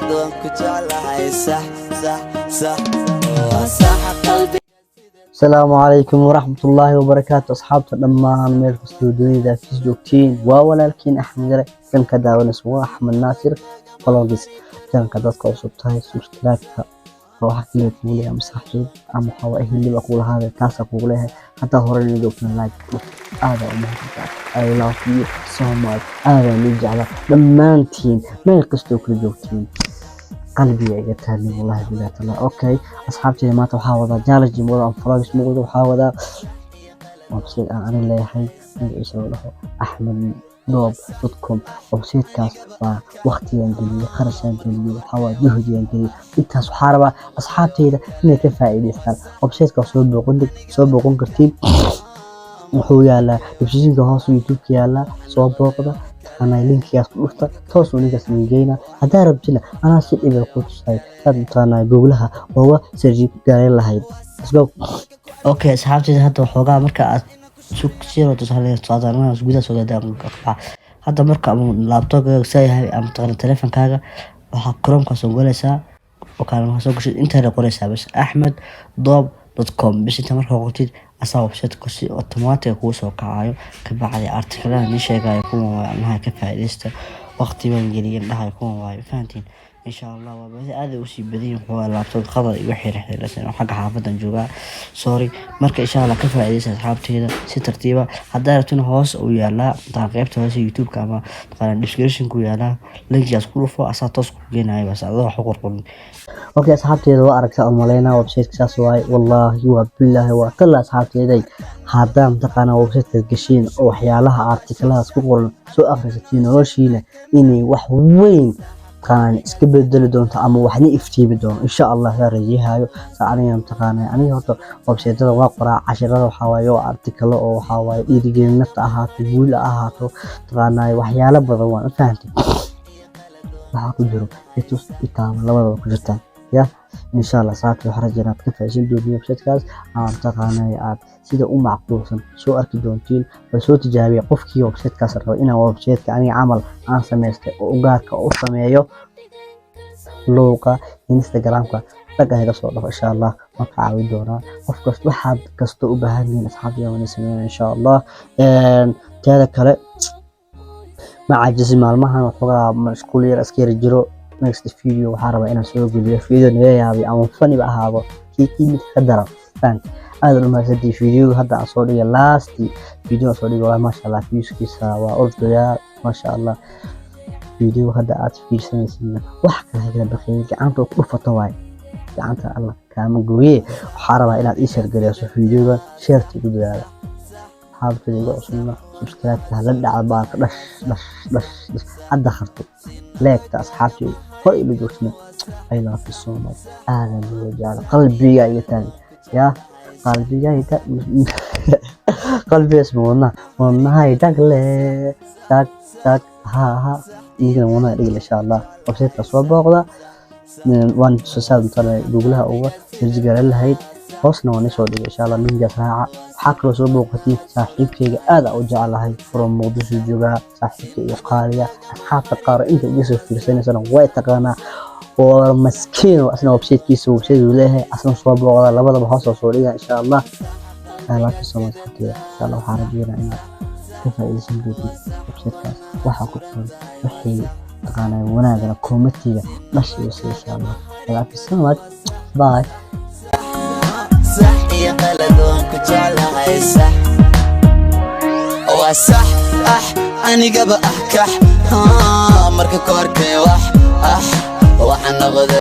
Qalad, waan ku jeclahay, sax, sax, sax, waa sax qalbi. Asalaamu calaykum waraxmatullaahi wabarakaatu. Asxaabta dhammaan meel kastoo dunida aad joogtiin, waa walaalkiin Axmed Yare. Kan ka daawanaysa waa Axmed Naasir Vlogs. Janka dadka cusub tahay, subscribe-ka waa waxa kaliya kugu leeyahay, ama saaxiib ama waxaa waa eheliba kugu lahaada, taasaa kugu leeyahay. Haddaa hore nila joogtana, like aada u mahadsantahay. I love you so much, aadaan nii jeclaa dhammaantiin meel kastoo kula joogtiin. Qalbiga iga taalin, wallahi billahi taala. Okay, asxaabteyda, maanta waxaa wadaa challenge wada aan vlogs ma wado. Waxaa wadaa website aan anin leeyahay, magaciisa loo dhaho axmeddoob.com. Websitekaas waa waqtigaan geliyey, kharashaan geliyey, waxaa waa juhdigaan geliyey. Intaas waxaa rabaa asxaabteyda inay ka faa'iidaystaan. Websitekaas soo booqan kartiin. Wuxuu yaalaa descriptionka hoos, YouTube-ka yaalaa. Soo booqda, taqaanaa, linkigaas ku dhufta, toos uu ninkaas idin geynaa. Haddaa rabtina, anaa si dhiba ku tusay saad mataqaanaa Googlaha uga search gareyn lahayd. Let's go. Okay, asxaabteyda, hadda waxoogaa marka aad siro tusaale socdaan gudaha soo gadaa hadda, marka ama laptopkaaga saa yahay ama taqaana telefonkaaga, waxaa Chromeka soo galaysaa oo kale. Markaa soo gashid, intaana qoraysaa bas axmeddoob.com bis. Inta markaa qortid, asaa website-ka si automatic kugu soo kacayo. Kabacdi article-ada nii sheegayo kuwan waaye, amaha ka faa'iidaysta. Waqti baan geliyay dhahay, kuwan waaye, fahantiin? Insha Allah waa badi aad ay usii badan yihiin. Waxoogaa laptop qadar igu xiriirsan oo xagga xaafadan joogaa, sorry. Marka insha Allah ka faa'iidaysta, asxaabteyda, si tartiiba. Haddaa rabtina, hoos uu yaalaa intaan qaybta hoose YouTube-ka ama taqaana description-ku yaalaa. Linkigaas ku dhufo, asaa toos ku geenayo bas, adoo wax u qorqorin. Okay, asxaabteyda, waa aragtaa oo malaynaa website saas waaye. Wallaahi waa bilaahi waa talla, asxaabteyday, haddaa mataqaanaa website gashiin oo waxyaalaha article-adaas ku qoran soo akhrisatiin, noloshiina inay wax weyn mataqaanaa iska bedeli doonto ama waxna iftiimi doono, insha Allah. Saa rajayahayo saa aniga mataqaanaa. Aniga horta website-yada waa qoraa cashirada, waxaa waaye oo article oo waxaa waaye dhiirigelin nafta ahaato, guul ha ahaato, mataqaanaa waxyaalo badan waan u fahantay. Waxaa ku jiro itus itaaba, labadaba ku jirtaan ya. Insha Allah, asxaabta, waxaan rajeynaa aad ka faa'iideysan doontiin website-kaas ama mataqaanaa aad sida u macquulsan soo arki doontiin. Bal soo tijaabiya. Qofkii website-kaas rabo inaan website-ka aniga camal aan samaystay oo u gaarka u sameeyo, luuqa Instagram-ka dhag iga soo dhaho, insha Allah waan ka caawin doonaa. Qof kasta waxaad kasta u baahan yihiin, asxaabta, waan sameynaa, insha Allah. Teeda kale, ma caajisi maalmahan, waxoogaa mashquul yar iska yar jiro. Next video waxaa rabaa inaan soo geliyo video naga yaabay ama funny ba ahaado, kii mid ka daran fahant. Aad u mahadsantihiin. Video hadda aan soo dhigay, last video aan soo dhigay, waa maasha Allah, viewskiisa waa ordayaa, maasha Allah. Video hadda aad fiirsanaysiin, wax kale kala baqiyay, gacanta ku dhufato waaye, gacanta Allah kaama gooye. Waxaa rabaa inaad ii share gareyso videoga, share-ta igu dadaala. Asxaabtada igu cusubna, subscribe-ka hala dhaca baalka, dhash dhash dhash dhash hadda harto leegta. Asxaabtii hor ila joogtana, I love you so much, aadan loo jecla, qalbiga iga taagan ya, qalbiga iga qalbiga isma wadnaha, wadnahay dhagle tag tag ha ha, iigana wadnaha dhigla. Insha Allah website-ka soo booqda, waan tusaad matala Googlaha uga search garan lahayd, hoosna waan isoo dhigay, insha Allah linkaas raaca. Waxaa kaloo soo booqatay saaxiibkayga aad aan u jeclahay, from Muqdisho joogaa, saaxiibka iyo qaaliya. Asxaabta qaar inta iga soo fiirsanaysana way taqaanaa oo maskiin. Asna websitekiisa, website uu leeyahay, asna soo booqda. Labadaba hoos oo soo dhiga, insha Allah. I love you so much, xaqiiqa. Insha Allah waxaan rajeynaa inaad ka faa'iidaysan doontid websitekaas. Waxaa ku qoran wixii taqaanaa wanaagana, comment-iga dhash iyo si, insha Allah. I love you so much, bye. Sax iyo qalad, waan ku jeclahay, sax, waa sax. Ah, anigaba ah kax. Ah, marka ku arkay wax ah waxaan noqday.